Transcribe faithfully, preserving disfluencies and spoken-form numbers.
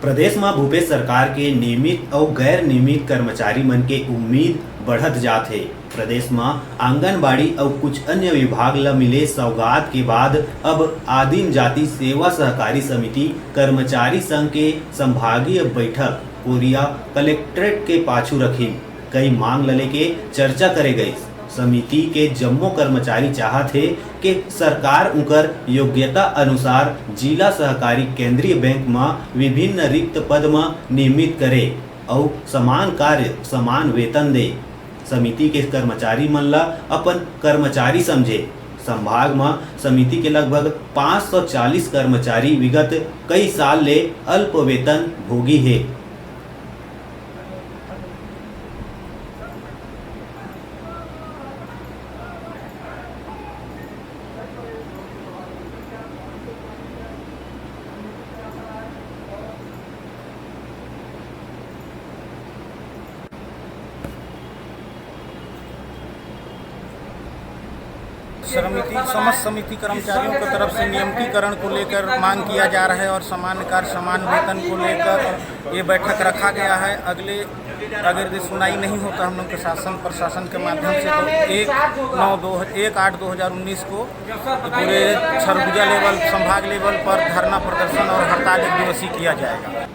प्रदेश म भूपेश सरकार के नियमित अउ गैर नियमित कर्मचारी मन के उम्मीद बढ़त जात हे। प्रदेश म आंगनबाड़ी अउ कुछ अन्य विभाग ल मिले सौगात के बाद अब आदिम जाति सेवा सहकारी समिति कर्मचारी संघ के संभागीय बैठक कोरिया कलेक्ट्रेट के पाछू रखिन। कई मांग ल लेके चर्चा करे गइस। समिति के जम्मो कर्मचारी चाहत हे के सरकार उंकर योग्यता अनुसार जिला सहकारी केंद्रीय बैंक म विभिन्न रिक्त पद म नियमित करे अउ समान कार्य समान वेतन दे। समिति के कर्मचारी मन ल अपन कर्मचारी समझे। संभाग म समिति के लगभग पाँच सौ चालीस कर्मचारी विगत कई साल ले अल्प वेतन भोगी हे। समिति, समस्त समिति कर्मचारियों की तरफ से नियमितीकरण को लेकर मांग किया जा रहा है और समान कार्य समान वेतन को लेकर ये बैठक रखा गया है। अगले, अगर ये सुनाई नहीं होता हम लोग के शासन प्रशासन के माध्यम से, तो एक नौ दो, एक आठ दो हज़ार उन्नीस को पूरे सरगुजा लेवल, संभाग लेवल पर धरना प्रदर्शन और हड़ताल एक दिवसीय किया जाएगा।